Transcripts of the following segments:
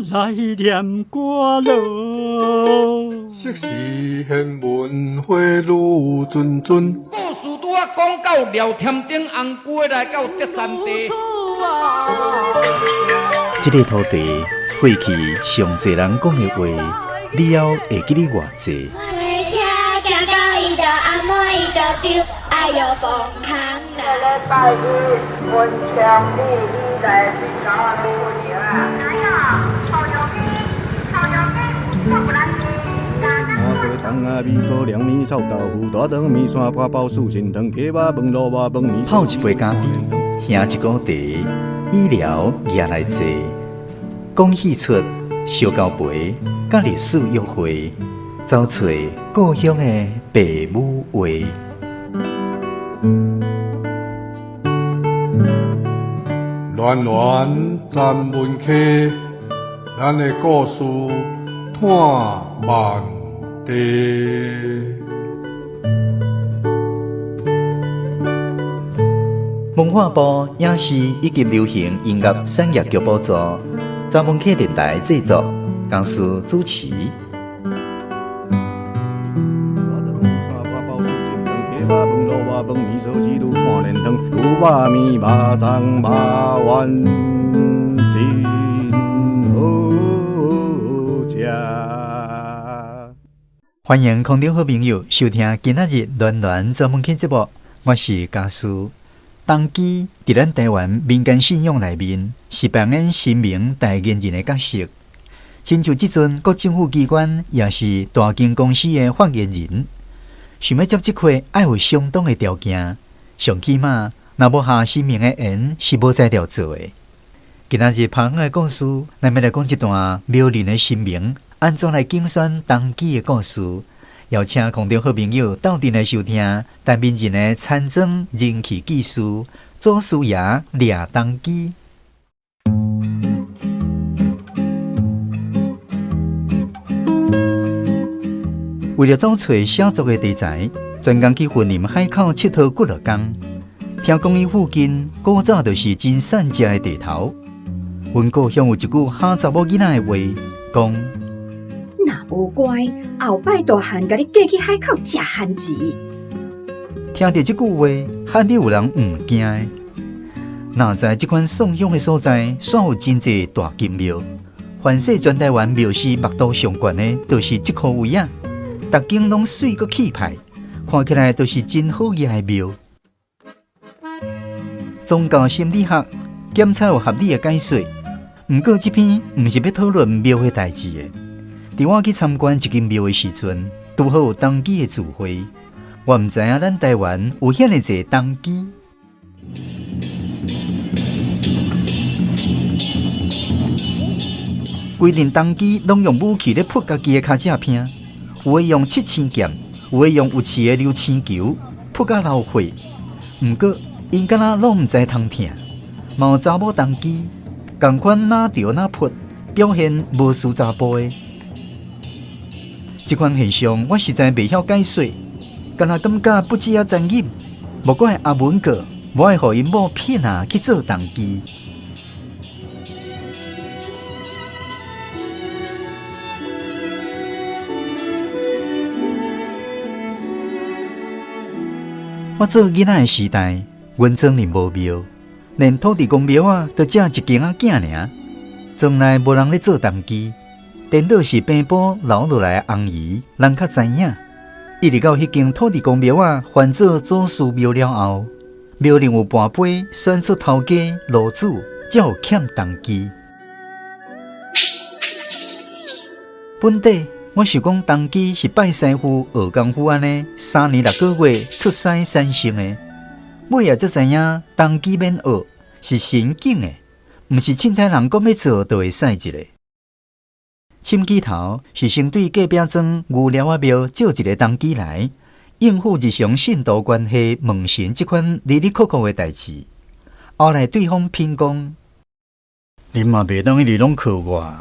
來念歌囉。昔時玄文花愈谆谆。故事拄仔講到廖添丁紅龜來到德山地。這个土地過去上濟人講的話，了後會記得偌濟？泡一杯咖啡，喝一壺茶，醫療也來坐，講戲出燒交陪，佮歷史約會，走揣故鄉的爸母話。暖暖咱文溪，咱的故事伴万地。文化部影視以及流行音樂產業局補助，查文客電台製作，公司主持。歡迎空中好朋友收聽今仔日暖暖查文客節目，我是家師。童乩佇咱台灣民間信仰內面是扮演神明代言人的角色，親像這陣各政府機關也是大間公司的發言人，想欲接這塊愛有相當的條件，上起碼若無下神明的緣是無才調做的。今仔日拍的故事，咱欲來講一段廟裡的神明按怎來競選童乩的故事。邀請空中好朋友鬥陣來收聽台面人的田莊人氣技師祖師爺掠童乩。為著找揣寫作的題材，專工去雲林海口𨑨迌幾落工。聽講伊附近古早就是真善食的地頭。阮故鄉有一句哈查某囡仔的話，講：若無乖，後擺大漢共你嫁去海口食番薯。聽著這句話，罕得有人毋驚的。若知這款宋鄉的所在，煞有真濟大金廟。凡說全台灣廟宇密度上懸的，就是這箍位仔。逐間攏媠閣氣派，看起來都是真好額的廟。宗教心理學檢測有合理的解說，毋過這篇毋是欲討論廟的代誌的。佇我去參觀一間廟的時陣，拄好有童乩的聚會，我毋知影咱台灣有遐爾濟童乩。規陣童乩攏用武器咧撲家己的跤脊拼，有的用七星劍，有的用有刺的流星球，撲甲流血。毋過𪜶敢若攏毋知通疼，嘛有查某童乩，仝款哪著哪撲，表現無輸查埔的。這款現象我實在袂曉解說，敢若感覺不止仔殘忍，莫怪阿文哥無愛予𪜶某騙啊去做童乩。我做囡仔的時代，阮庄裡無廟，連土地公廟仔都只一間仔囝爾，莊內無人咧做童乩。顛倒是平埔留落來的翁姨，人較知影。一直到彼間土地公廟仔翻做祖師廟了後，廟裡有跋杯選出頭家爐主，才有欠童乩。本底我想講童乩是拜師傅學功夫按呢，3年6個月出師產生的。尾仔才知影童乩免學，是神揀的，毋是凊彩人講欲做就會使一個。沈起頭是先對隔壁莊牛寮仔廟借一个童乩來應付日常信徒關係問神這款哩哩扣扣的代誌。後來對方品講：你嘛袂當一直攏靠我，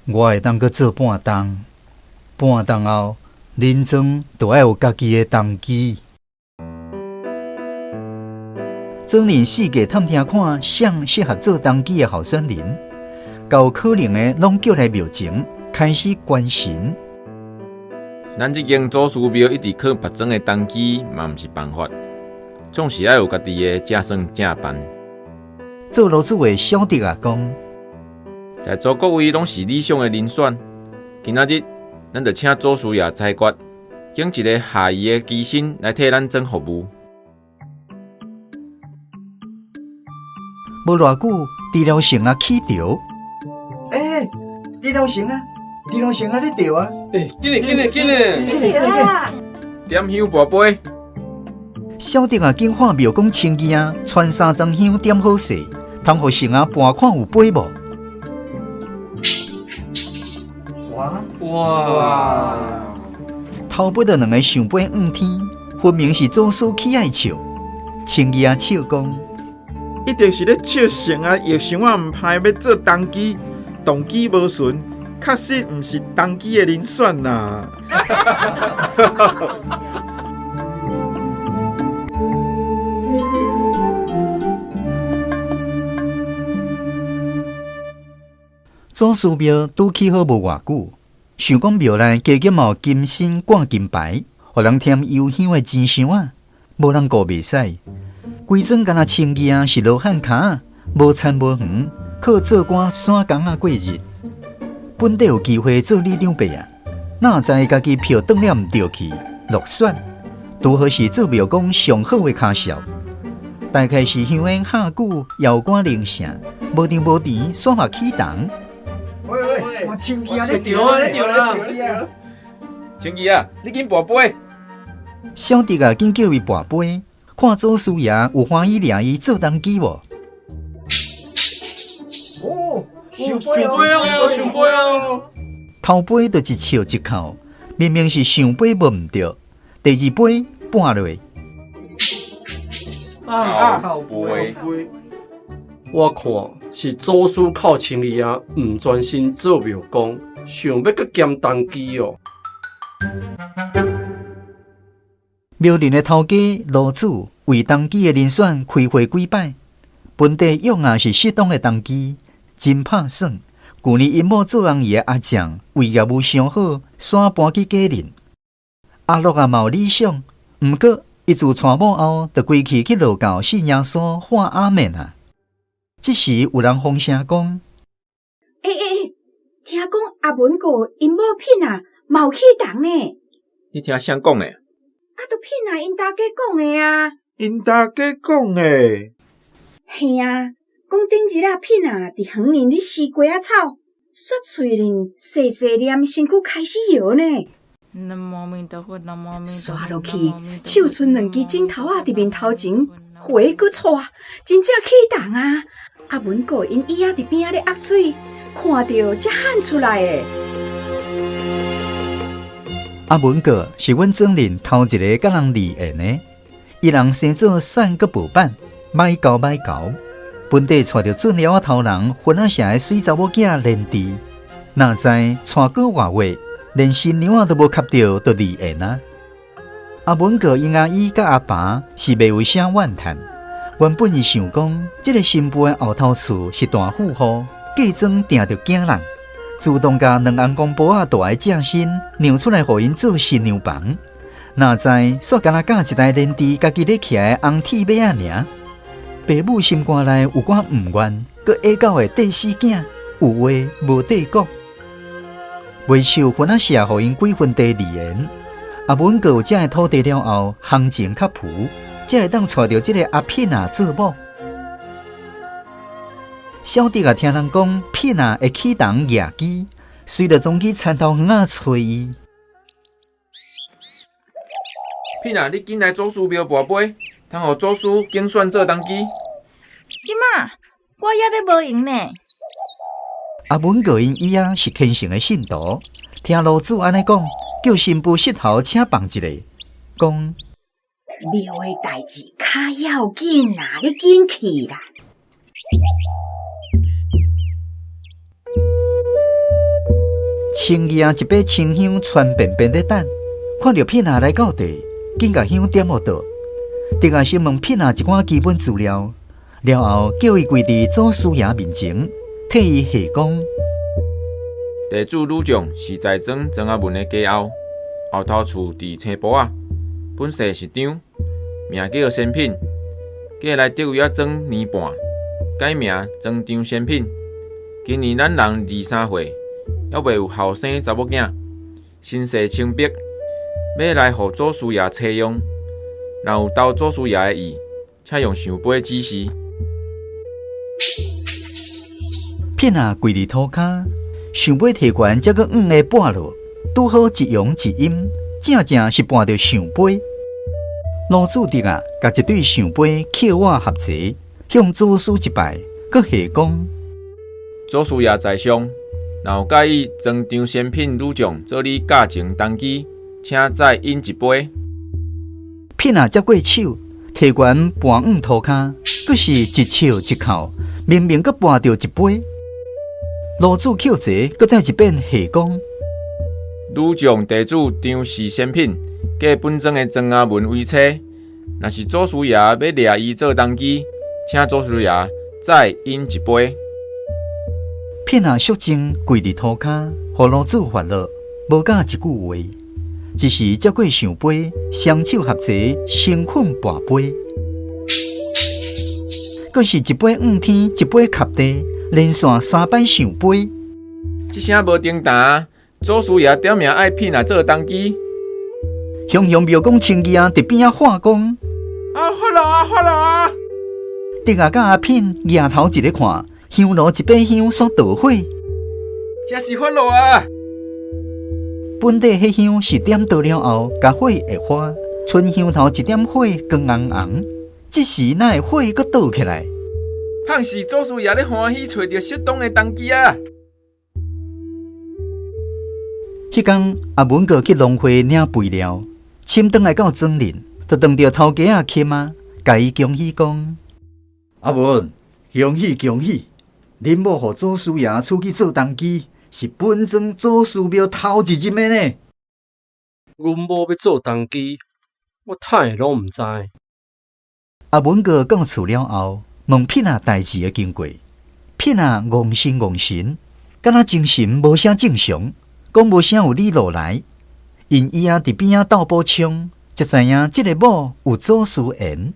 我會當閣做半冬，半冬後，恁莊就愛有家己的童乩。莊裡四界探聽看，誰適合做童乩的候選人。有可能的攏叫來廟前，開始觀神。咱這間祖師廟一直靠別莊的童乩嘛，毋是辦法，總是愛有家己的才算正辦。做爐主的小弟仔講，在座各位攏是理想的人選，今仔日咱就請祖師爺裁決，揀一个合宜的乩身來替咱裝服務。無偌久，治療成啊起著。欸，治療成啊，治療成啊，咧著啊！欸，緊嘞緊嘞緊嘞！緊嘞緊嘞緊！點香跋杯。小弟啊，緊看廟公青衣仔，穿三層香點好勢，通予神仔盤看有杯無？哇哇！頭尾著兩个想杯向天，分明是祖師起愛笑。青衣仔笑講，一定是咧笑神仔，藥想仔毋歹，欲做童乩，動機無純，確實毋是童乩的人選啦。祖師廟拄起好無偌久，想講廟內加減嘛有金身掛金牌，予人添油香的錢箱仔，無人顧袂使。規庄敢若青衣仔是羅漢跤，無田無園，靠做官山工仔過日。本底有機會做里長伯啊，哪知家己票當了毋著去，落選，拄好是做廟公上好的跤數。大概是香煙下久，藥丸靈聖，無甜無甜，煞嘛起動。喂喂，我青衣仔咧著啊咧著啦！青衣仔，你緊跋杯。小弟仔緊叫伊跋杯，看祖師爺有歡喜掠伊做童乩無？哦，上杯哦，上杯哦！頭杯就一笑一口，明明是上杯無毋著，第二杯半落。啊，頭杯！我看是祖師靠青衣仔，毋專心做廟公，想欲閣兼童乩哦。廟內的頭家羅主為童乩的人選開會幾擺，本地勇仔是適當的童乩，真拍算。舊年𪜶某做尪姨的阿將為業務傷好，煞搬去假林。阿樂也嘛有理想，毋過伊自娶某後，就規氣去道教信耶穌喊阿們啊。這時有人風聲講：欸欸欸，聽講阿文哥𪜶某品仔嘛有起童呢？你聽誰講的？啊，都品仔𪜶大家講的啊。𪜶大家講的。嘿啊，講頂日仔品仔佇園裡咧洗瓜仔草，煞喙裡細細念，身軀開始搖呢。煞落去，手賰兩支指頭仔佇面頭前回閣掣，真正起童啊！阿文哥𪜶姨仔佇邊仔咧壓水，看著才喊出來的。阿文哥是阮庄裡頭一个佮人離緣的，伊人生做散閣無板，歹交歹交。本底娶著准了仔頭人，分仔城的媠查某囝連治，哪知娶閣外月，連新娘仔都無磕著，就離緣啊！阿文哥𪜶阿姨佮阿爸是袂有啥怨嘆，原本伊想講，這个新婦的後頭厝是大富戶，嫁妝定著驚人，自動共兩翁公婆仔大的正身讓出來，予𪜶做新娘房。哪知煞敢若佮一台連治家己咧騎的紅鐵馬仔爾。爸母心肝內有寡毋願，閣下狗的短死囝，有話無地講。袂受分仔社予𪜶幾分地離緣。阿文哥有這个土地了後，行情較浮，才會當娶著這个阿品仔做某。小弟仔聽人講，品仔會起童舉乩，隨著總去田頭園仔揣伊。品仔，你緊來祖師廟跋杯，通予祖師揀選做童乩。這馬我猶咧無閒呢。阿文哥𪜶姨仔是虔誠的信徒，聽老祖按呢講，叫新婦膝頭請放一下，講廟的代誌較要緊啊，你緊去啦。青衣仔一把清香傳便便咧等，看著品仔來到地，緊共香點予倒。弟仔先問品仔一寡基本資料，了後叫伊跪佇祖師爺面前，替伊下講。地主呂將是在莊莊阿文的家后，後頭厝佇青埔仔，本姓是張，名叫仙品，過來竹圍仔莊年半，改名莊張仙品。今年咱人23歲，猶未有後生查某囝，身世清白，欲來予祖師爺採用。若有投祖師爺的意，請用聖杯指示。品仔跪佇塗跤，聖杯提懸，才閣五个跋落，拄好一陽一陰，正正是跋著聖杯。盧祖德啊，共一對聖杯扣碗合齊，向祖師一拜，閣下講：祖師爺在上，若有佮意莊張仙品女將做你駕前當機，請再飲一杯。品仔接過手，提懸跋往塗跤，閣是一笑一扣，明明閣跋著一杯。盧祖扣齊，閣再一遍下講：女將地主張氏仙品，嫁本莊的莊阿文為妻。若是祖師爺欲掠伊做當機，請祖師爺再飲一杯。品仔肅靜跪佇塗跤，予盧祖發落，無講一句話，只是接過聖杯，雙手合齊，誠懇跋杯。閣是一杯向天，一杯磕地，連續三擺聖杯。這聲無停彈，祖師爺點名愛品仔做當機。雄雄廟公親兒啊，佇邊仔喊講：啊，發落啊，發落啊！德仔佮阿品額頭一个看，香爐一把香煞著火。這是發落啊！本底彼香是點著了後，共火會花，賰香頭一點火光紅紅。這時哪會火閣倒起來？倘是祖師爺咧歡喜揣著適當的當機啊！彼工阿文閣去農會領肥料，深轉來到莊裡，就撞著頭家仔欽仔，共伊恭喜講：阿文，恭喜恭喜！恁某予祖師爺娶去做當機，是本莊祖師廟頭一任的呢。阮某欲做當機，我忒會攏毋知。阿文閣到厝了後，問品仔代誌的經過，品仔戇神戇神，敢若精神無啥正常，講無啥有理落來。𪜶姨仔佇邊仔鬥補充，才知影這个某有祖師緣。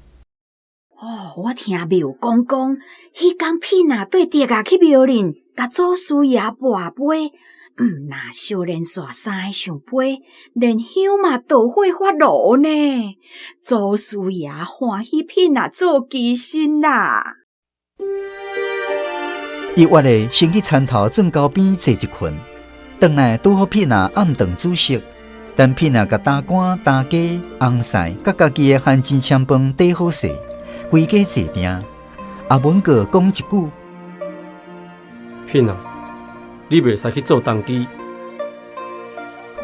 哦，我聽廟公講，彼工品仔綴德仔去廟裡，共祖師爺跋杯，毋若燒連續三个聖杯，連香嘛著火發爐呢。祖師爺歡喜品仔做乩身啦。伊約咧先去田頭圳溝邊坐一困，轉來拄好品仔暗頓煮食，等品仔共大竿、大雞、紅菜、佮家己的番煎腸飯綴好勢，規家坐定。阿文閣講一句：品仔，你袂使去做童乩。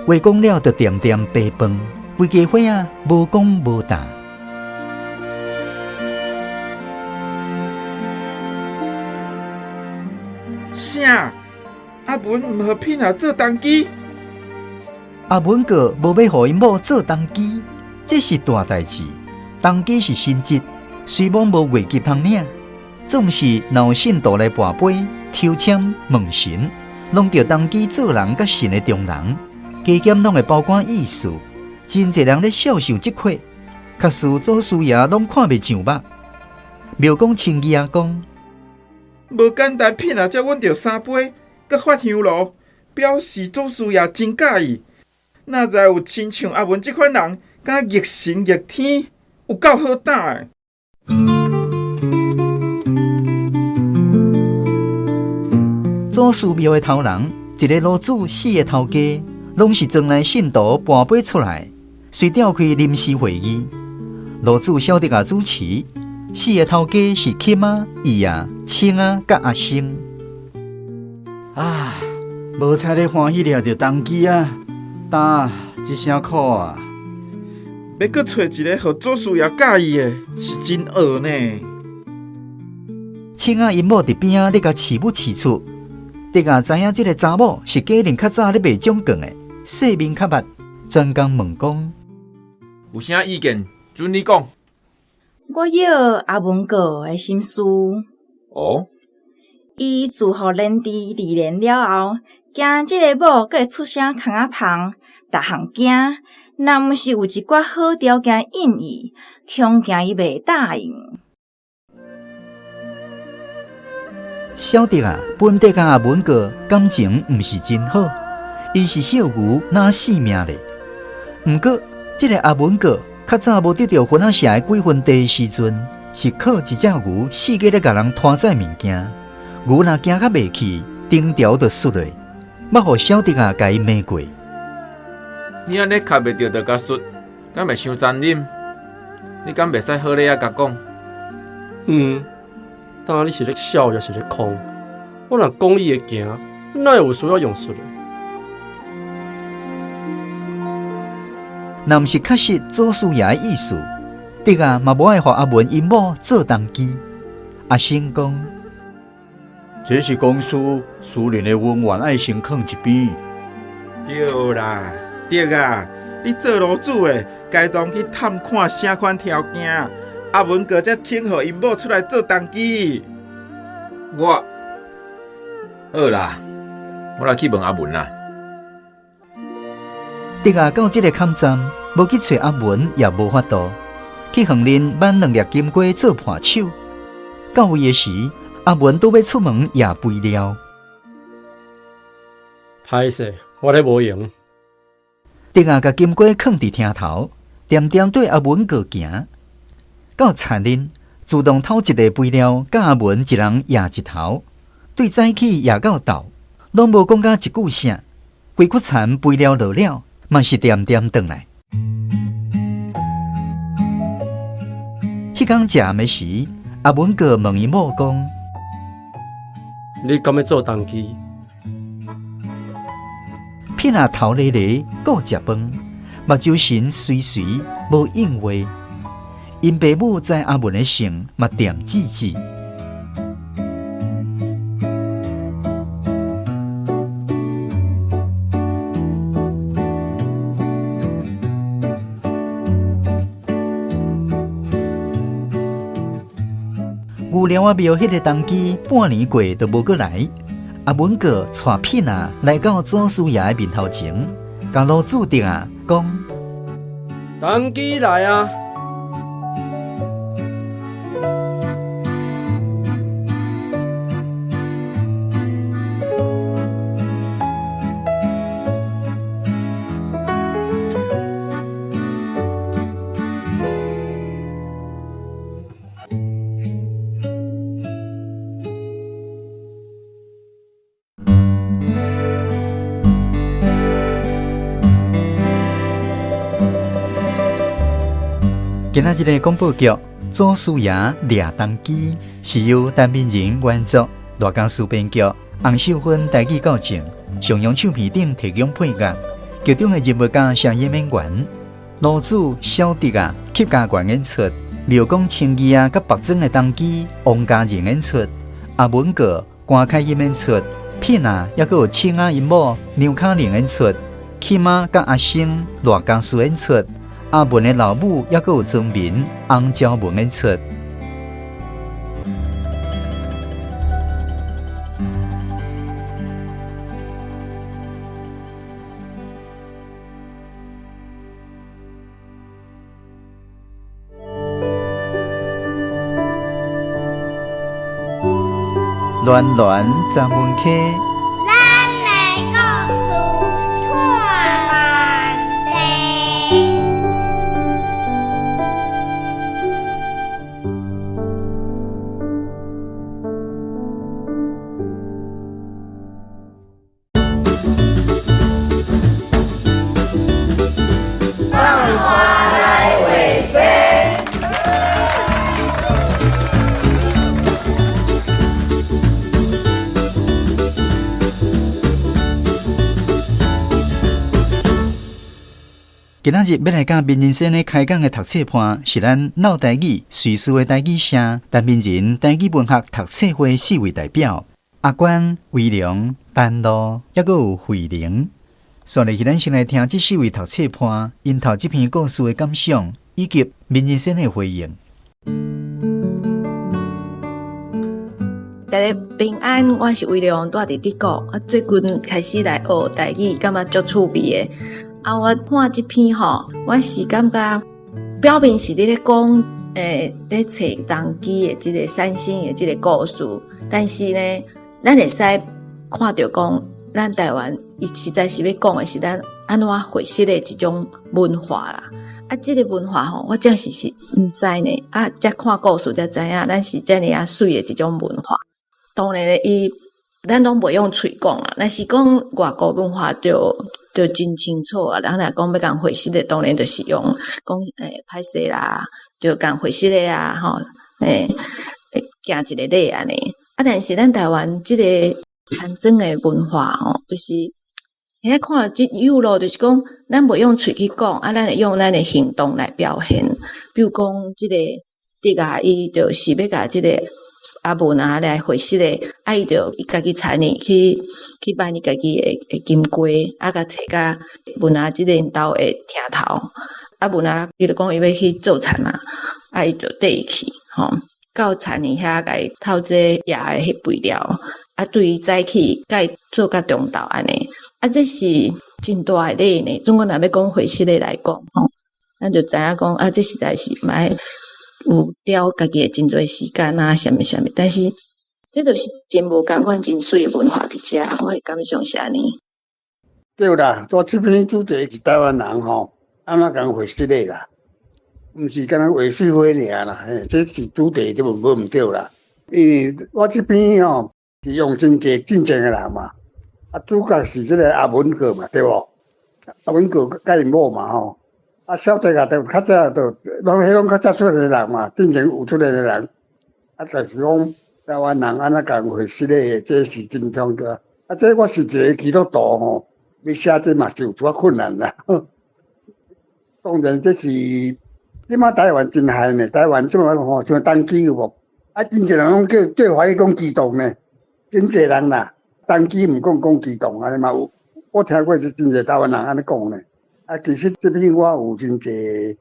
話講了，就恬恬茶飯，規家伙仔無講無答。啥？阿文毋予品仔做童乩？阿文閣無欲予𪜶某做童乩，這是大代誌。童乩是神職，雖罔無月給通領，總是若有信徒來跋杯、抽籤、問神，攏著童乩做人佮神的中人，加減攏會包括意思。真濟人咧笑受這虧，確實祖師爺攏看袂上目。廟公親耳仔講，無簡單，品仔才穩著三杯，閣發香爐，表示祖師爺真佮意。哪知有親像阿文這款人，敢逆神逆天，有夠好膽的。祖師廟的頭人，一个老祖，四个頭家，攏是莊內信徒跋杯出來，隨召開臨時會議。老祖小弟仔主持，四個頭家是欽仔、伊仔、青仔、佮阿生。啊，無彩咧歡喜掠著童乩啊，擔這聲苦啊！欲閣揣一个予祖師爺佮意的，是真惡呢。青仔𪜶某佇邊仔咧共飼母飼出，德仔知影這个查某是家庭較早咧賣掌棍的，世面較捌，專工問講：有啥意見，准你講。我臆阿文哥的心思。哦。伊自予連治離連了後，驚這个某閣會出聲空仔芳，逐項驚。若毋是有一寡好條件應伊，恐驚伊袂答應。小德啊，本底佮阿文哥感情毋是真好，伊是惜牛若性命咧。毋過，這个阿文哥較早無得著分仔社的幾分地的時陣，是靠一隻牛四界咧共人拖載物件，牛若行較袂去，頂條就摔落，捌予小德啊共伊罵過。你按呢磕袂著就共摔，敢袂傷殘忍？你敢袂使好咧仔共講？嗯，當你是咧笑抑是咧空？我若講伊會行，哪會有需要用摔的？若毋是確實祖師爺的意思，德仔嘛無愛予阿文𪜶某做童乩。阿生講：這是公事，私人的恩怨愛先囥一邊。對啦，德仔，你做爐主的，該當去探看啥款條件，阿文哥才肯予𪜶某出來做童乩。我好啦，我來去問阿文啦。德仔到這个坎站，無去揣阿文也無法度，去園林挽兩粒金瓜做伴手。到位的時，阿文拄欲出門掖肥料。歹勢，我咧無閒。德仔共金瓜囥佇廳頭，恬恬綴阿文哥行。到田裡，自動偷一袋肥料，佮阿文一人掖一頭，對早起掖到晝，攏無講甲一句啥。規窟田肥料落了，嘛是恬恬轉來。彼工食暗的時，阿文哥問伊某講：你敢欲做童乩？片仔頭咧咧顧食飯，目睭神隨隨無應話。𪜶爸母知阿文的性，嘛恬舌舌。牛寮仔廟彼个童乩半年過都無閣來，阿文哥帶片仔來到祖師爺的面頭前，共老祖德仔講：童乩來啊！今仔日个广播剧《祖师爷掠童乩》是由陈明仁原作，赖家书编剧，洪秀芬台语教正，上扬唱片顶提供配乐。剧中的人物佮声音演员，炉主小德仔，客家源演出；庙公青义仔佮白庄的童乩王家仁演出；阿文哥关凯音演出；片仔犹阁有青仔𪜶某梁卡玲演出；起妈佮阿生赖家书演出。阿文的老母犹阁有庄民洪昭文演出。暖暖十门溪。咱的故事拖慢地。今仔日欲來佮民人生咧開講的讀冊伴，是咱鬧台語瑞士的台語社陳明仁台語文學讀冊會四位代表阿關、威龍、丹露，猶閣有慧玲。紲落去，咱先來聽這四位讀冊伴𪜶讀這篇故事的感想，以及民人生的回應。十大家平安，我是威龍，住佇德國。啊，最近開始來學台語，感覺足趣味的。啊，我看這篇吼，我是感覺表面是佇咧講，佇揣童乩的這个三牲的這个故事，但是呢，咱會使看著講，咱台灣伊實在是欲講的是咱按怎會識的一種文化啦。啊，這个文化吼，我真是是毋知呢。啊，才看故事才知影，咱是遮爾仔媠的一種文化。當然咧，伊咱攏袂用喙講啊，若是講外國文化就真清楚啊。人若講欲共會識的，當然就是用講歹勢啦，就共會識的啊，吼，行一个禮按呢。啊，但是咱台灣這个田庄的文化吼，就是遐看這有咯，就是講咱袂用喙去講，啊，咱會用咱的行動來表現。比如講，這个弟仔伊就是欲共這个阿文啊來會識的，啊，伊就伊家己田裡去挽伊家己的金瓜，啊，共揣甲文仔這个𪜶兜的廳頭。啊，文仔伊就講伊欲去做田啊，啊，伊就綴伊去，吼，到田裡遐共伊透這野的彼肥料，啊，對伊早起共伊做甲中晝按呢，啊，這是真大的禮呢。總共若欲講會識的來講，吼，咱就知影講，啊，這實在是嘛愛有了家己的真濟時間啊，啥物啥物，但是這就是真無仝款真媠的文化佇遮，我的感想是按呢。對啦，做這篇主題是台灣人吼，按怎共會識的啦？毋是干焦畫水花爾啦，嘿，這是主題就無毋對啦。因為我這篇吼是用真濟進前的人嘛，啊，主角是這个阿文哥嘛，對無？阿文哥佮𪜶某嘛吼，啊，小弟啊，就較早就攏彼攏較早出來的人嘛，進前有出來的人，啊，就是講台灣人按怎共會識的，這是真重要。啊，這我是一个基督徒吼，欲寫這嘛是有寡困難啦。當然這是這馬台灣真害呢，台灣這馬吼像童乩有無？啊，真濟人攏叫叫懷疑講基督呢，真濟人啦，童乩毋講講基督按呢嘛有，我聽過是真濟台灣人按呢講呢。啊，其實這篇我有真濟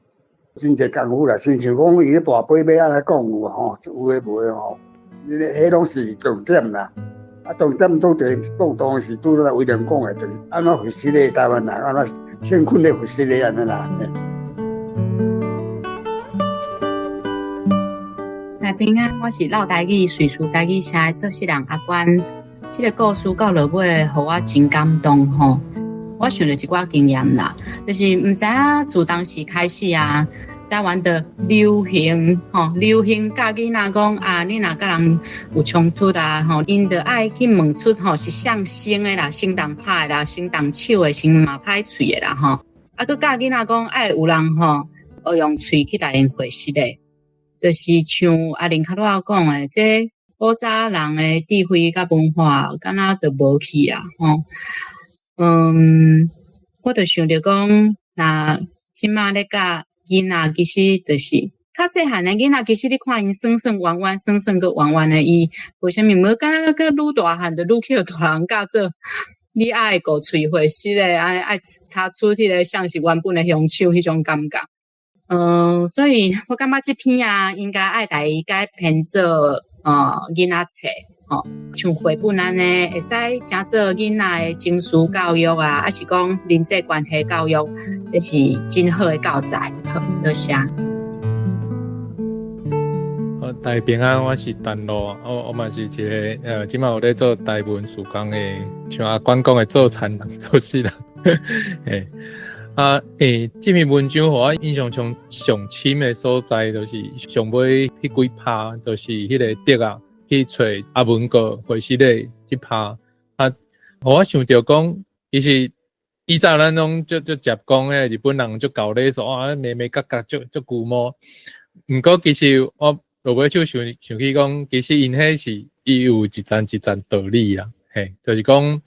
真濟功夫啦，親像講伊咧跋杯欲按怎講有吼，有的無的吼，彼攏是重點啦。啊，重點拄著講當時拄著威廉講的，就是按怎會識的台灣人，按怎先困咧會識的按呢啦。大平安，我是落台語、瑞士台語社的做事人阿關。這个故事到落尾，予我真感動吼。我想著一寡經驗啦，就是毋知影自當時開始啊，台灣的流行吼，流行教囡仔講啊，你若佮人有衝突啊吼，𪜶就愛去問出吼是啥先的啦，先動拍的啦，先動手的，先罵歹喙的啦吼。啊，閣教囡仔講愛有人吼，學用喙去來𪜶回釋的，就是像阿玲較早講的，這古早人的智慧佮文化，敢若就無去啊吼。我就想著講，若這馬咧教囡仔，其實就是較細漢的囡仔，其實你看𪜶耍耍玩玩，耍耍閣玩玩的，伊無啥物，無敢若閣愈大漢就愈去予大人教做，你愛顧喙會識的，愛查出彼个啥是原本的兇手彼種感覺。所以我感覺這篇啊，應該愛來改編做囡仔冊，吼，像繪本按呢，會使誠做囡仔的情緒教育啊，抑是講人際關係教育，這是真好的教材。好，多謝。好，大家平安，我是陳露，我嘛是一个，這馬有咧做台文事工的，像阿關講的做田人做事人，嘿。啊，這篇文章予我印象中上深的所在，就是上尾彼幾拍，就是彼个竹仔去揣阿文哥回失禮這拍，啊，予我想著講，其實以前咱攏足足捷講，彼个日本人足厚禮數啊，眉眉角角足足龜毛。毋過其實我落尾就想想起講，其實𪜶彼是伊有一層一層道理啦，嘿，就是講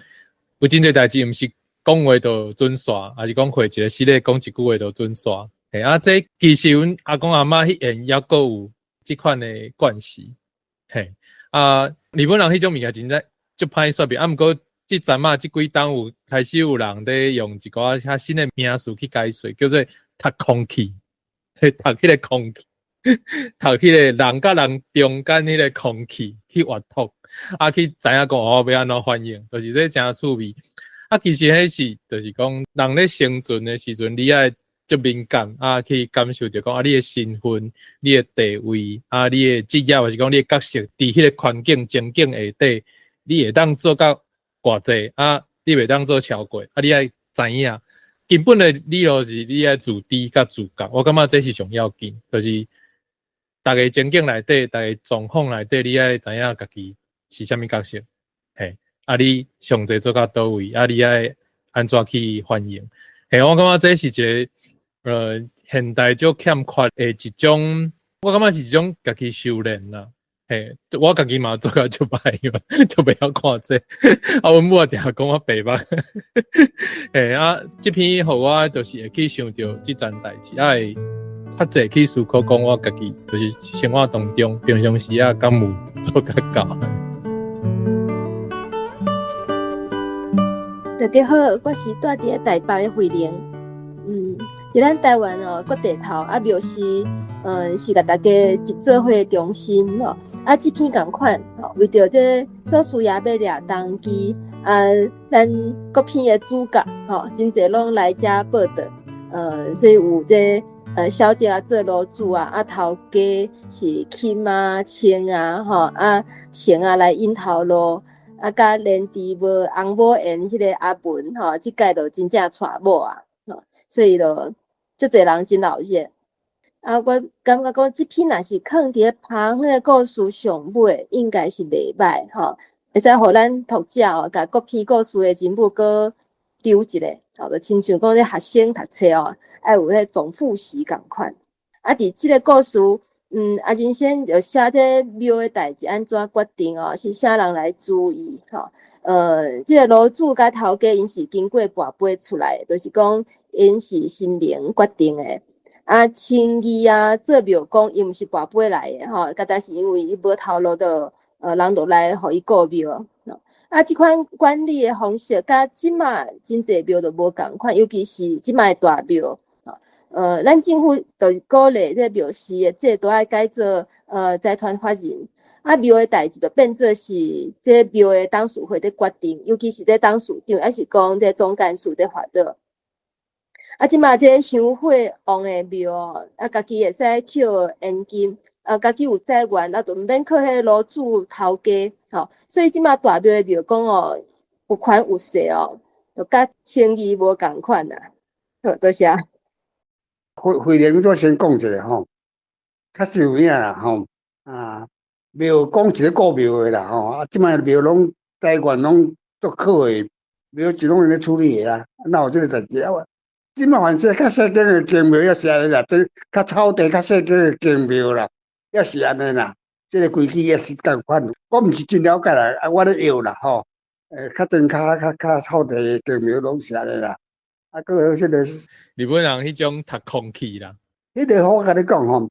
有真濟代誌毋是講話就準煞，抑是講會一个失禮講一句話就準煞。嘿，啊，這其實阮阿公阿嬤彼緣猶閣有這款的慣勢。嘿，啊，日本人彼種物件真正足歹說明，啊，毋過這陣仔這幾冬有開始有人咧用一寡較新的名詞去解說，叫做讀空氣，嘿，讀彼个空氣，讀彼个人佮人中間彼个空氣去閱讀。啊去知影講我欲按怎反應，就是這誠趣味。啊，其實彼是就是講人咧生存的時陣，你愛足敏感啊，去感受著講啊，你的身份、你的地位啊，你的職業，抑是講你的角色，佇彼個環境情景下底，你會當做到偌濟啊？你袂當做超過啊？你愛知影根本的理路是你愛自知佮自覺。我感覺這是上要緊，就是逐个情景內底，逐个狀況內底，你愛知影家己是啥物角色，嘿，啊，你上濟做到佗位，啊，你愛按怎去反應？嘿，我感覺這是一个現代足欠缺的一種，我感覺是一種家己修煉啦。嘿，我家己嘛做甲足歹，就袂曉看這。啊，阮母定定講我白目。嘿啊，這篇予我就是會去想著這層代誌，啊會較濟去思考講我家己，就是生活當中平常時啊，敢有做較到。大家好，我是住佇咧台北的慧玲。佇咱台灣哦，各地頭啊廟司，是共大家一做伙的中心吼。啊，這篇仝款吼，為著這祖師爺欲掠童乩啊，咱各篇的主角吼，真濟攏來遮報到，所以有這小弟啊做爐主啊，啊頭家是金啊、青啊吼，啊成啊來引頭路。啊，佮連治無翁某緣彼个阿文吼，這擺就真正娶某啊，吼，所以就足濟人真鬧熱。啊，我感覺講這篇若是囥佇咧旁彼个故事上尾，應該是袂䆀吼，會使予咱讀者哦，共各篇故事的人物閣丟一下，吼，就親像講咧學生讀冊哦，愛有彼總複習仝款。啊，佇這个故事，啊，人生就寫這廟的代誌按怎決定哦，是啥人來主意吼？這个爐主佮頭家𪜶是經過跋杯出來的，就是講𪜶是神明決定的。啊，青衣啊，做廟公伊毋是跋杯來的吼，敢若是因為伊無頭路就，人就來予伊顧廟。啊，這款管理的方式，佮這馬真濟廟都無仝款，尤其是這馬的大廟。咱政府就鼓勵這廟司的制度愛改做財團法人，啊廟的代誌就變做是這廟的董事會佇決定，尤其是這董事長，抑是講這總幹事佇發落。啊，這馬這香火旺的廟哦，啊，家己會使抾現金，啊，家己有財源，啊，就毋免靠彼個爐主頭家，吼。所以這馬大廟的廟公哦，有權有勢哦，就佮青衣無仝款啦。好，多謝。慧慧玲，我先講一下吼，確實有影啦吼，啊，廟講一個顧廟的啦吼，啊，這擺廟攏財源攏足靠的，廟是攏𪜶咧處理的啊，哪有這個代誌啊？這擺凡是較細間的宮廟也是按呢啦，這較草地較細間的宮廟啦，也是按呢啦，這个規矩也是仝款，我毋是真了解啦，啊，我咧學啦吼，較真較較較草地的宮廟攏是按呢啦。啊，閣有這个日本人彼種讀空氣啦。彼个我共你講吼，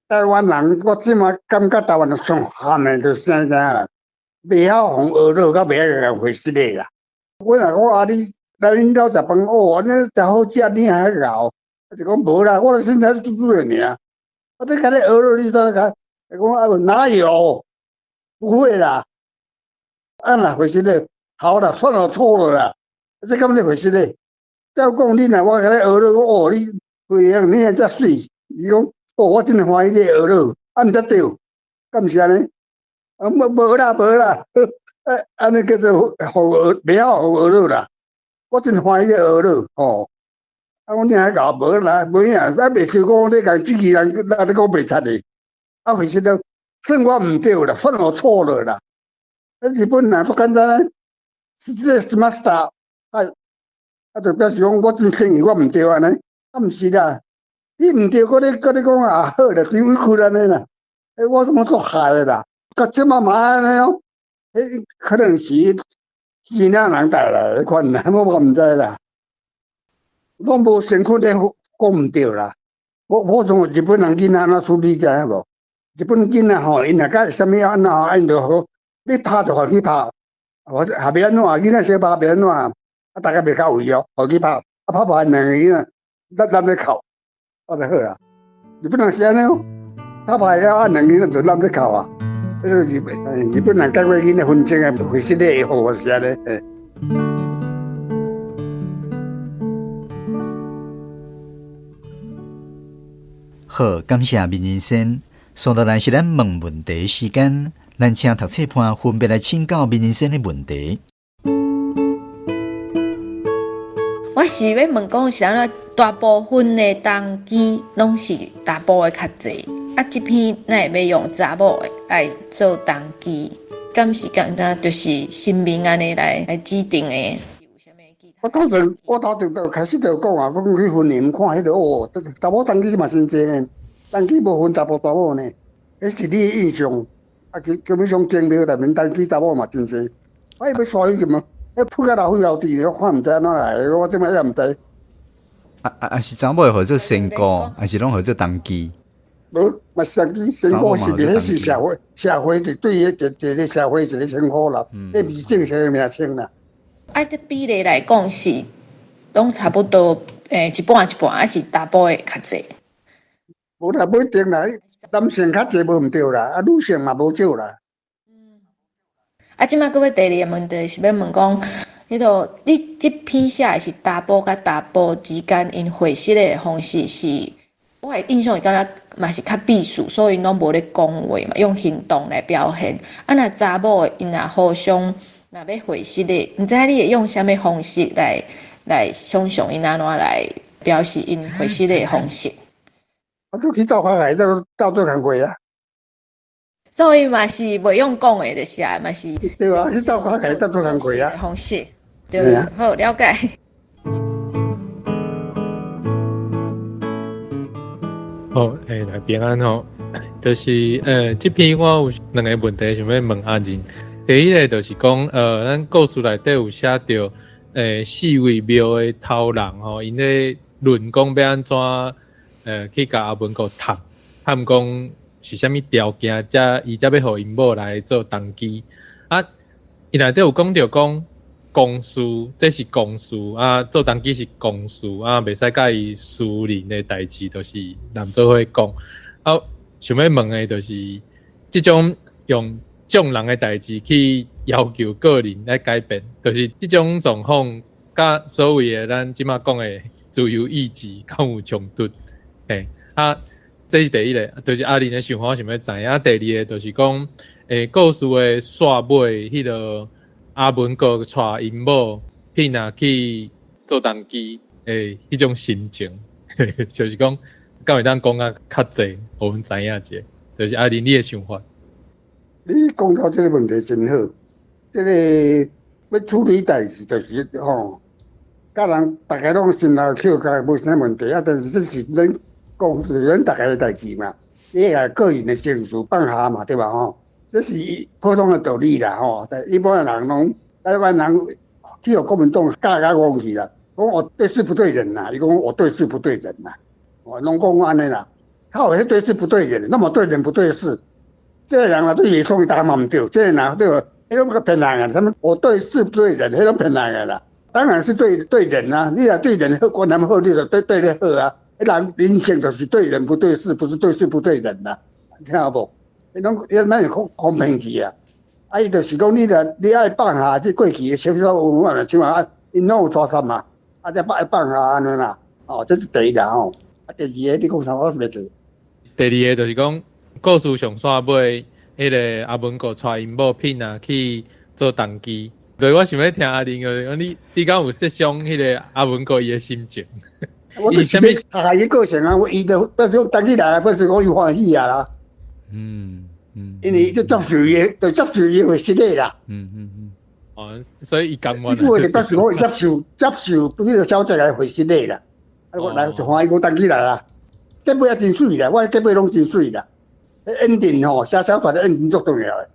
台灣人我這馬感覺台灣人上慘的就是啥知影啦？袂曉予人學落，佮袂曉共回失禮啦。我若講啊，你來恁兜食飯哦，按呢誠好食，你還𠢕？就講無啦，我的身材拄拄的爾。我咧共你學落，你怎共？講啊，哪有？不會啦。啊，若回失禮，好啦，算我錯了啦。這敢咧回失禮？照講你若我共你學落，哦，你慧玲你還遮媠，伊講哦，我真歡喜你學落，啊毋才對，敢毋是按呢？啊，無無啦無啦，啊按呢叫做予學袂曉予學落啦。我真歡喜你學落，吼。啊，我你還𠢕無啦，無影，啊袂想講你共這個人，那你講袂賊的，啊，其實了，算我毋對啦，算我錯了啦。啊，日本人足簡單，失禮しました，啊。啊，就表示講我真誠意，我毋對按呢，啊，毋是啦，你毋對，閣咧閣咧講啊好啦，真委屈按呢啦。欸，我怎麼足害的啦？到這馬嘛按呢哦，彼可能是囡仔人帶來的款啦，我嘛毋知啦。攏無身份咧講毋對啦。我從日本人囡仔按怎處理知影無？日本囡仔吼，𪜶若佮啥物按怎按就好，你拍就予去拍，我也袂按怎，囡仔相拍袂按怎。啊，大家袂到位哦，予去拍，啊拍無兩个囡仔，咱咱咧哭，啊就好啊。日本人是按呢哦，拍敗了啊，兩个囡仔就攬咧哭啊。彼个日本人解决囡仔纷争啊，惠失礼的方法是按呢。好，感谢明仁先。接落来是咱问问题时间，咱请读册伴分别来请教明仁先的问题。我是欲问讲是按怎，大部分的童乩拢是查埔的较济，啊，这篇哪会欲用查某的来做童乩？敢是敢若就是神明按呢来指定的？我头前就开始就讲啊，讲去云林看彼个哦，查某童乩嘛真济呢，童乩无分查埔查某呢，彼是你的印象。啊，基本上宫庙内面童乩查某嘛真济，啊，伊欲刷伊什么？彼扑甲老岁老弟，我看毋知按怎来的，我这摆也毋知。啊，是查某会号做仙姑，还是拢号做童乩？无，嘛是童乩，仙姑是彼是社会，社会是对彼一个社会一个称呼啦，彼毋是正式的名称啦。啊，这比例来讲是拢差不多，一半一半，还是查埔的较济？无啦，无一定啦，男性较济无毋对啦，啊，女性嘛无少啦。啊，这摆阁欲第二个问题是欲问讲，彼个你这篇写的是查埔佮查埔之间𪜶会失的方式是，我的印象是感觉嘛是较避暑，所以拢无咧讲话嘛，用行动来表现。啊，若查某的𪜶若互相若欲会失的，毋知你会用啥物方式来想象𪜶按怎来表示𪜶会失的方式？啊，都去斗较来，斗斗做工课啊。所以嘛是袂用讲的，就是啊，嘛是。对啊，去斗较来斗做工课啊。方式，对，好了解。好，来平安吼，就是这篇我有两个问题想欲问阿仁。第一个就是讲，咱故事内底有写著，四位庙的头人吼，𪜶咧论讲欲按怎，去共阿文阁谈，谈讲是啥物条件，才伊才欲予𪜶某来做童乩。啊，伊内底有讲著讲公事，这是公事啊，做童乩是公事啊，袂使佮伊私人的代志，就是揽做伙讲。啊，想欲问的就是，这种用众人的代志去要求个人来改变，就是这种状况，佮所谓的咱这马讲的自由意志，敢有冲突？嘿，啊，这是第一个，就是阿玲的想法，我想欲知影。啊，第二个就是讲，故事的煞尾，彼个阿文阁带𪜶某彼若去做童乩，彼种心情，就是讲，敢会当讲啊较济，予阮知影一下，就是阿玲你的想法。你讲到这个问题真好，这个欲处理代志就是吼，佮人逐家拢心内笑，佮无啥问题啊。但是这是咱讲是咱逐家的代志嘛，你也个人的情绪放下嘛，对吧？吼，这是普通的道理啦，吼。但一般的人拢，台湾人去予国民党教甲戆去啦，讲我对事不对人啦，伊讲我对事不对人啦，哦，拢讲按呢啦，他有彼对事不对人，那么对人不对事，这个人啊对伊创大嘛毋对，这个人对无，彼拢个骗人啊，啥物我对事不对人，彼拢骗人的啦。当然是对人啊，你若对人好，观念好，你就对你好啊。彼人人性就是对人不对事，不是对事不对人啦，听有无？彼拢彼咱是讲骗去啊。啊，伊就是讲你若你爱放下这过去的小小有嘛，像啊，𪜶拢有抓杀嘛，啊，才爱放下按呢啦。哦，这是第一啦吼。啊，第二个你讲啥？我袂记。第二个就是讲故事上煞尾，彼个阿文阁带𪜶某品啊去做童乩。对，我想欲听阿玲个，你敢有设想彼个阿文阁伊的心情？我就是欲学伊个性啊，伊就变说当起来，变说讲伊欢喜啊啦。因为就接受伊，就接受伊会失礼啦。哦，所以伊甘愿。伊话就表示我接受彼个小姐来会失礼啦。啊，我来就欢喜我当起来啦。结尾也真媠啦，我结尾拢真媠啦。ending 吼，写小说的 ending 足重要的。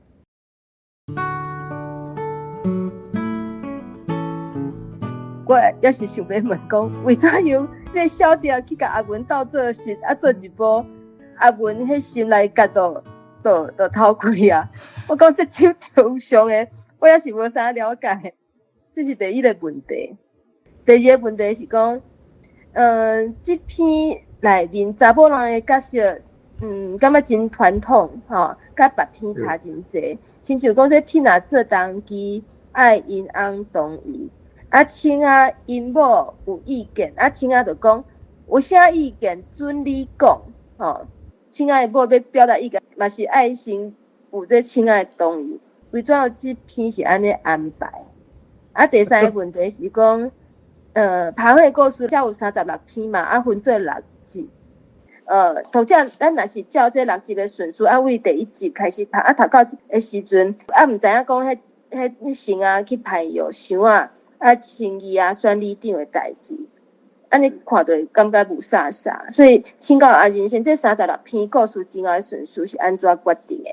我也是想欲问讲，为怎样这个小弟去共阿文斗做事，啊做一步，阿文彼心内结就偷开啊！我讲这种抽象的，我也是无啥了解。这是第一个问题。第二个问题是讲，这篇内面查某人的角色，感覺真傳統吼，佮別篇差真濟。親像講這品仔做童乩，愛𪜶翁同意，啊，穿仔𪜶某有意見，啊，穿仔就講有啥意見準你講，吼。穿仔的某欲表達意見，嘛是愛先有這穿仔的同意。為怎樣這篇是按呢安排？啊，第三个問題是講，拍火故事才有36篇嘛，啊，分做六集。讀者，咱若是照這六集的順序，啊，為第一集開始讀，啊，讀到這个時陣，啊，毋知影講彼彼神仔去排藥箱仔，啊，清義啊，選里長的代誌，按呢看著會感覺霧煞煞。所以，請教阿仁先，這36篇故事前後的順序是按怎決定的？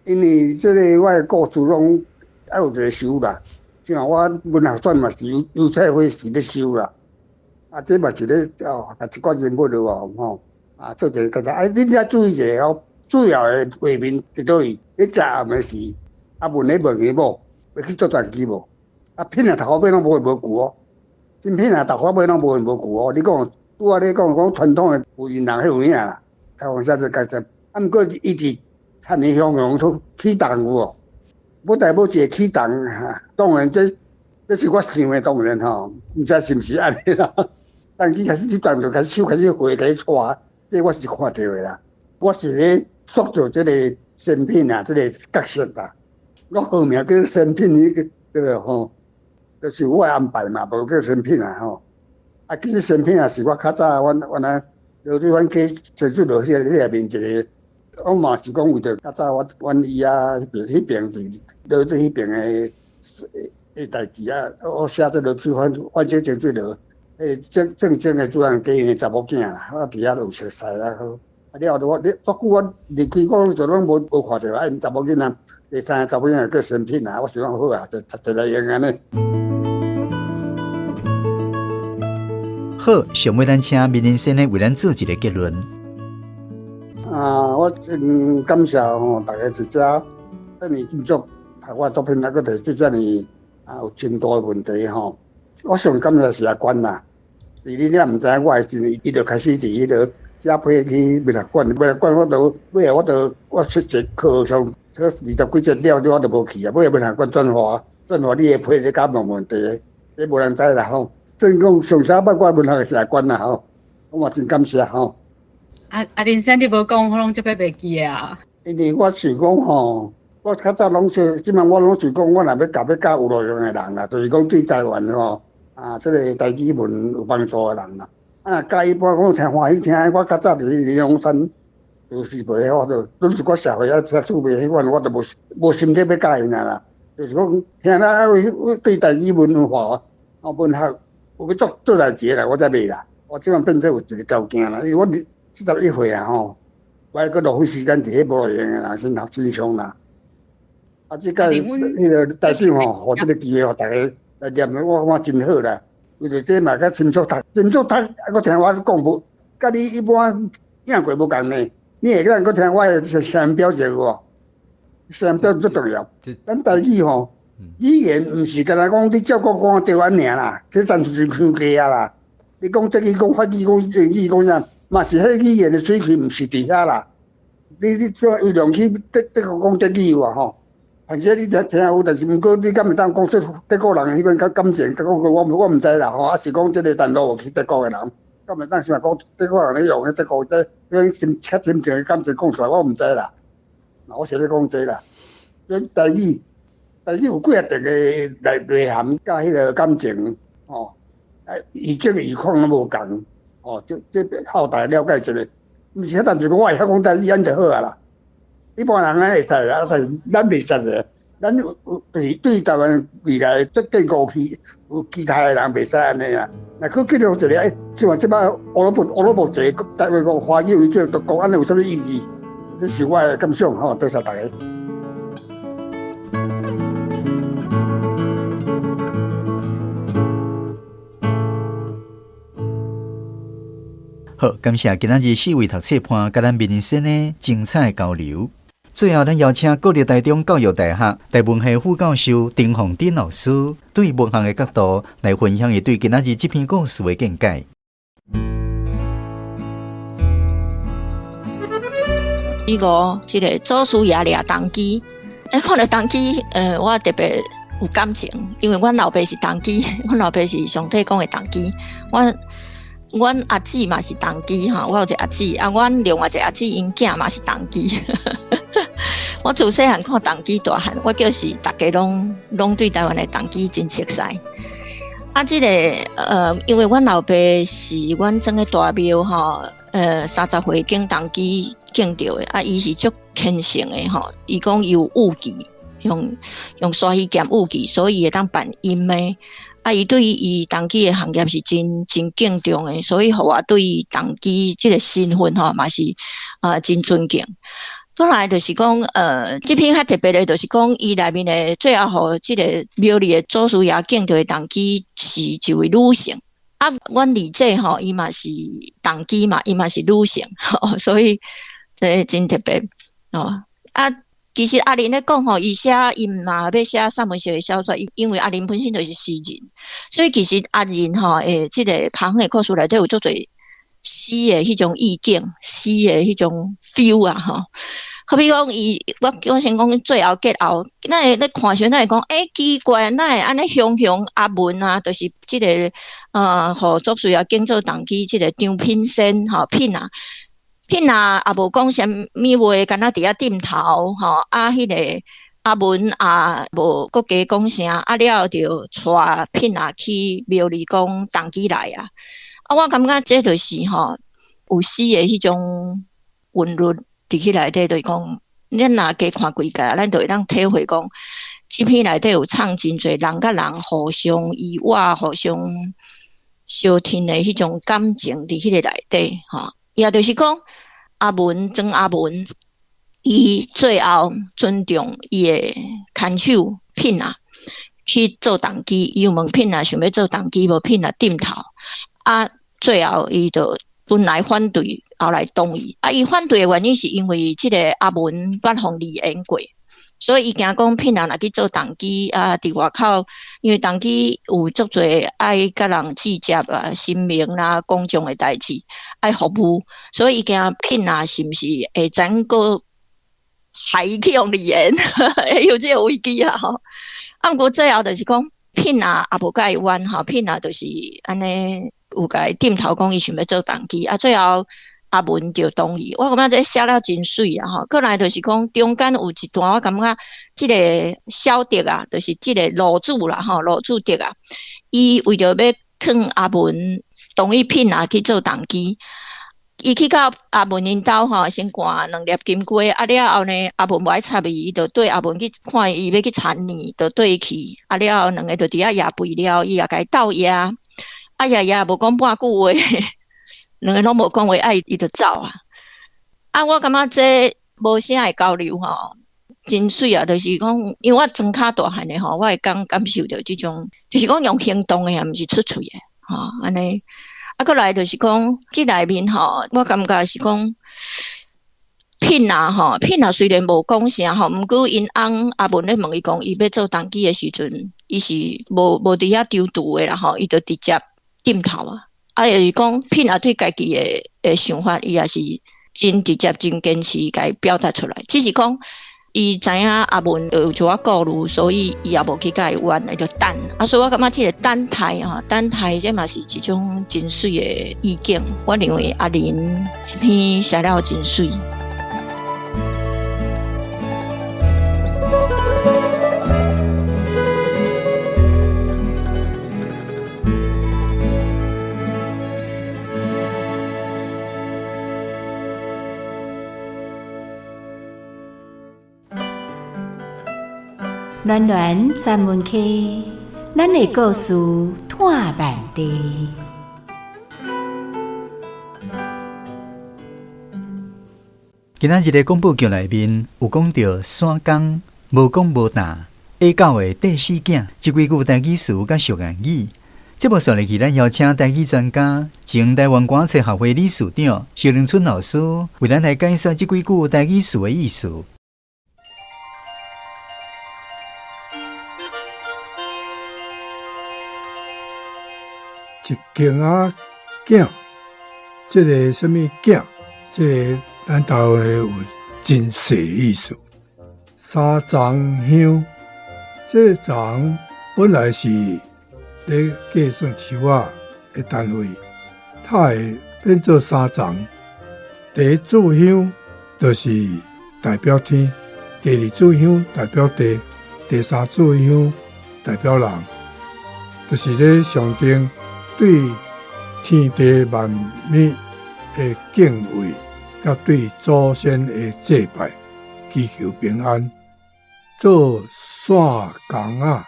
因為這个我的故事攏愛有一個收啦，像我文學選嘛是油菜花是咧收啦。啊，這嘛是咧哦，共一寡人物落哦，吼，啊，做一个感覺。啊，恁遮注意一下哦，主要的畫面佇佗位？咧食暗的時，阿文咧問伊某，欲去做童乩無？啊，品仔頭尾攏無無舊哦，真品仔頭尾攏無無舊哦。你講拄仔咧講講傳統的有閒人彼有影啦，台灣寫做角色，啊，毋過伊佇田里鄉鄉都起動有無？母代母一个起動，當然這這是我想的，當然吼，毋知是毋是按呢啦。童乩開始這段就開始手開始畫，開始畫，這我是看著的啦。我是咧塑造這個仙品啊，這個角色啦。我號名叫仙品，彼個對無吼？就是我的安排嘛，無叫仙品啊吼。啊，其實仙品啊是我較早阮原來羅水藩去潛水落去彼內面一個，我嘛是講為著較早我阮伊仔彼邊彼邊佇羅水彼邊的的代誌啊，我寫這羅水藩反正潛水落。彼正正正的主人家的查某囝啦，我佇遐就有熟似啊好。啊了後，我你足久我離開，我就攏無看著啊，𪜶查某囡仔，第三个查某囡仔叫仙品啊，我想講好啊，就摕來用按呢。好，上尾咱請明仁先生為咱做一个結論。啊，我真感謝吼大家佇遮遮爾斟酌讀我作品，啊，閣提出遮爾啊有真大的問題吼。我上感謝是阿關啦，佇你了毋知影我的時陣，伊就開始佇彼落寫批去文學館，文學館我都尾仔我都我出一課上，這二十幾節了，我就無去啊。尾仔文學館轉化，轉化你的批這敢無問題，這無人知啦吼。真講上啥捌我文學的是阿關啦吼，我嘛真感謝吼。啊，林生你無講，我攏足欲袂記啊。因為我想講吼，我較早攏說，這擺我攏想講，我若欲教欲教有路用的人啦，就是講對台灣吼啊，這个台語文有幫助的人啦。啊，教一般講聽歡喜聽，我較早佇玲瓏山就是袂曉，就攏是我社會啊聽趣味彼款，我就無無心咧欲教𪜶啊啦。就是講聽了對台語文化啊文學有欲做做代誌的啦，我才袂啦。我這擺變做有一个條件啦，因為我71歲啊吼，我還閣浪費時間佇彼無路用的人身身上啦。啊，這擺彼个台長吼，予這个機會予大家來念，我感覺真好啦。為著這嘛較深入讀，深入讀，啊，閣聽我講無，佮你一般聽過無仝呢？你會當閣聽我的聲音表情有無？聲音表情最重要。咱台語吼，語言毋是干焦講你照講講對按爾啦，這單純是虛假啊啦。你講德語、講法語、講英語、講啥，嘛是彼語言的水平毋是佇遐啦。你你怎有量去德國講德語有無吼？反正你聽聽有，但是毋過你敢會當講出德國人彼款較感情，講我我毋知啦吼。啊是講這个陳露有去德國的人，敢會當想講德國人咧用彼德國這彼種深較深情的感情講出來，我毋知啦。我是咧講這啦。這台語，台語有幾仔特的內內涵，佮彼个感情吼，啊，語境語況攏無仝吼，這這後代了解一下，毋是單純講我會曉講台語按就好啊啦。一般人咱會使啊，但是咱袂使的。咱有有對對台灣未來這建國期有期待的人袂使按呢啊。若閣記錄一个，欸，像這擺烏魯木烏魯木齊台灣國華語為主，都講按呢有啥物意義？這是我的感想吼，多謝大家。好，感謝今仔日四位讀冊伴佮咱明仁先的精彩交流。最後，咱邀請國立台中教育大學台文系副教授丁鳳珍老師，對文學的角度來分享伊對今仔日這篇故事的見解。五，這个祖師爺掠童乩。欸，看著童乩，我特別有感情，因為阮老爸是童乩，阮老爸是上帝講的童乩。阮阿姊嘛是童乩哈，我有一個阿姊，啊，阮另外一個阿姊𪜶囝嘛是童乩。我自細漢看童乩大漢，我就是逐家攏對台灣的童乩真熟似。啊，這個因為阮老爸是阮庄的大廟吼，30歲敬童乩敬著的，啊，伊是足虔誠的吼，伊講伊有武技，用鯊魚劍武技，所以伊會當扮陰的。啊，伊對伊童乩的行業是真真敬重的，所以予我對童乩這個身份吼嘛是啊真尊敬。過來就是講，這篇較特別的，就是講伊內面的最後，予這個廟裡的祖師爺敬著的童乩是一位女性。啊，阮二姐吼，伊嘛是童乩嘛，伊嘛是女性，所以這真特別哦。啊，其實阿玲咧講吼，伊寫伊毋嘛欲寫散文式的小說，因為阿玲本身就是詩人，所以其實阿玲吼，這个旁的故事內底有足濟詩的彼種意境，詩的彼種 feel 啊吼。好比講，伊我先講最後結後，咱會咧看時，咱會講，欸，奇怪，哪會按呢雄雄阿文啊，就是這个予祖師爺敬做童乩，這个張品仙吼品啊。品啊，也無講啥物話，敢若佇遐點頭吼。啊，彼个阿文也無閣加講啥，啊了後就帶品啊去廟裡講童乩來啊。啊，我感覺這就是吼有詩的彼種韻律佇彼內底，就是講，咱若加看幾擺，咱就會當體會講，這篇內底有唱真濟人佮人互相依倚、互相相挺的彼種感情佇彼个內底吼。也就是講，阿文庄阿文，伊最後尊重伊的牽手品啊，去做童乩。伊有問品啊，想欲做童乩無？品啊點頭。啊，最後伊就本來反對，後來同意。啊，伊反對的原因是因為這個阿文捌予離緣過，所以伊驚講品啊若去做童乩啊，佇外口，因為童乩有足濟愛佮人接觸啊、神明啦、公眾的代誌愛服務，所以伊驚品啊是毋是會怎閣害伊去予離緣，有這個危機啊吼。啊，毋過最後就是講品啊也無共伊冤吼，品啊就是按呢有共伊點頭講伊想欲做童乩，啊最後阿文就同意。我感覺這寫了真媠啊吼。過來就是講中間有一段，我感覺這個小德啊，就是這個羅主啦吼，羅主德啊，伊為著欲勸阿文同意品啊去做童乩，伊去到阿文𪜶兜吼，先掛兩粒金瓜，啊了後呢，阿文無愛插伊，伊就綴阿文去看伊欲去田裡，就綴伊去，啊了後兩个就佇遐野肥了，伊也共伊鬥野，啊野野無講半句話。兩个攏無講話，啊伊就走啊！啊，我感覺這無啥的交流吼，真媠啊！就是講，因為我庄跤大漢的吼，我會感受著這種，就是講用行動的，毋是出喙的吼，按呢。啊，閣來就是講，這內面吼，我感覺是講品啊吼，品啊雖然無講啥吼，毋過𪜶翁阿文咧問伊講，伊欲做童乩的時陣，伊是無佇遐躊躇的啦吼，伊就直接點頭啊。啊，就是講品啊，對家己的想法，伊也是真直接、真堅持，共伊表達出來。只是講，伊知影阿文有一寡顧慮，所以伊也無去共伊冤，伊就等。啊，所以我感覺這個等待吼，等待這嘛是一種真媠的意境。我認為阿玲這篇寫了真媠。暖暖专门区，咱的故事湠万地。今仔日的广播剧内面有讲著山工无讲无答，下狗的短死囝，这几句台语词佮俗諺语。节目煞落去，咱邀请台语专家、前台湾歌册学会理事长萧玲春老师，为咱来解说这几句台语词的意思。一间仔囝，这个啥物囝？这个咱台湾有一真細意思。三欉香，這個欉本來是咧計算樹仔的單位，它會變做三欉。第一炷香就是代表天，第二炷香代表地，第三炷香代表人，就是咧象徵對天地萬物的敬畏，佮對祖先的祭拜，祈求平安。做散工仔，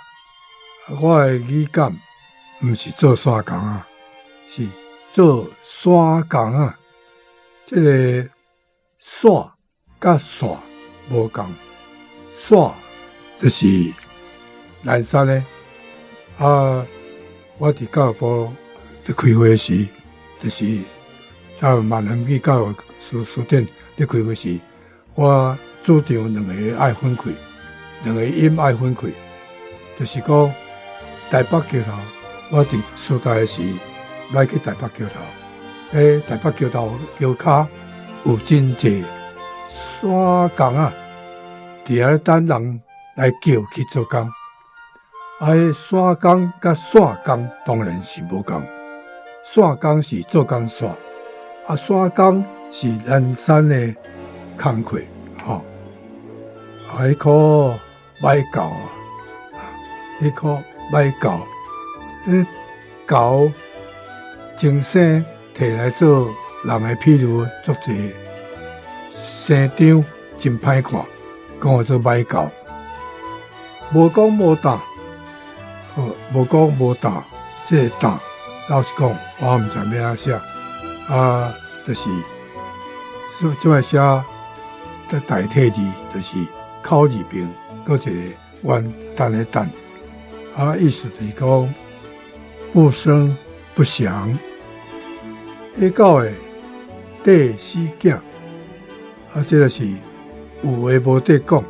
我的語感毋是做散工仔，是做散工仔。這个散佮散無仝，散就是南山的。啊，我佇教育部咧開會時，就是在閩南語教育書店咧開會時，我主張兩个愛分開，兩个音愛分開，就是講台北橋頭，我佇師大的時來去台北橋頭，喺台北橋頭橋跤有真濟散工仔，佇遐等人來叫去做工。啊，彼散工佮散工當然是無仝，散工是做工煞，啊，散工是南山的工課，吼。啊，彼箍歹猴啊，彼箍歹猴，彼猴前生摕來做人的譬喻，足濟生長真歹看，講做歹猴。無講無膽，無講無膽，這個膽老實講，我毋知欲按怎寫，啊，就是這擺寫代替字，就是口字邊，閣一個元旦的旦，啊，意思就是講不聲不響。下狗的綴死囝，啊，這个是有話無得講。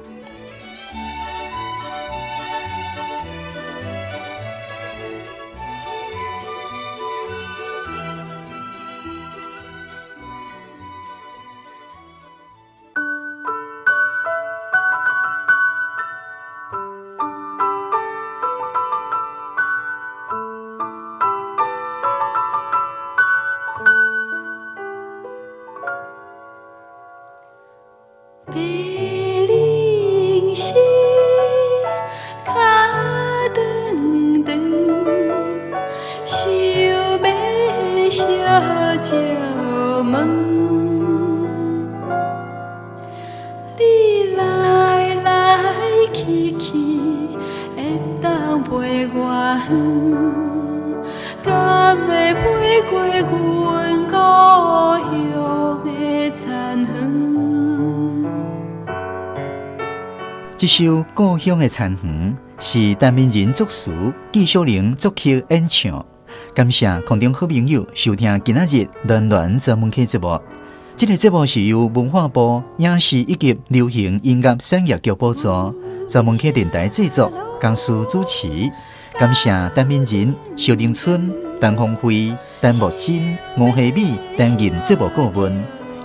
白靈絲跤長長，想欲相招問。你來來去去，會當飛偌遠？敢會飛過阮故鄉的田園？這首《故鄉的田園》是陳明仁作詞，紀曉玲作曲演唱。感謝空中好朋友收聽今仔日暖暖專門客節目。這個節目是由文化部影視以及流行音樂產業局補助，專門客電台製作，江蘇主持。感謝陳明仁、蕭玲春、陳鳳慧、陳木珍、吳希美擔任節目顧問，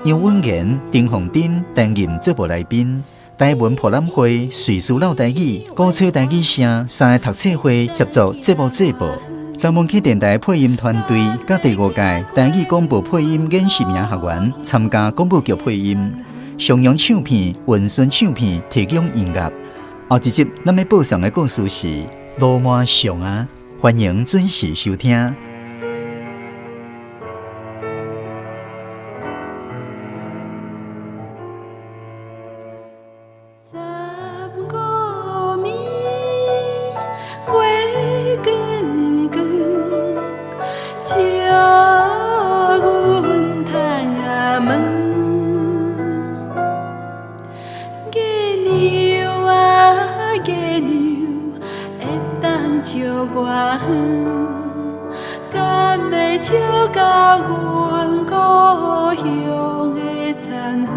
楊文賢、丁鳳珍擔任節目來賓。台文博覽會、瑞士老台語、鼓吹台語聲三个讀冊會協助節目製播。專門客電台配音團隊佮第五屆台語廣播配音演習營學員參加廣播劇配音。上揚唱片、雲順唱片提供音樂。後一集咱欲播送的故事是《羅馬上啊》，歡迎準時收聽。 15暝月光光，照阮窗仔门。月娘啊月娘，會當照偌遠？敢會照到阮故鄉的田園？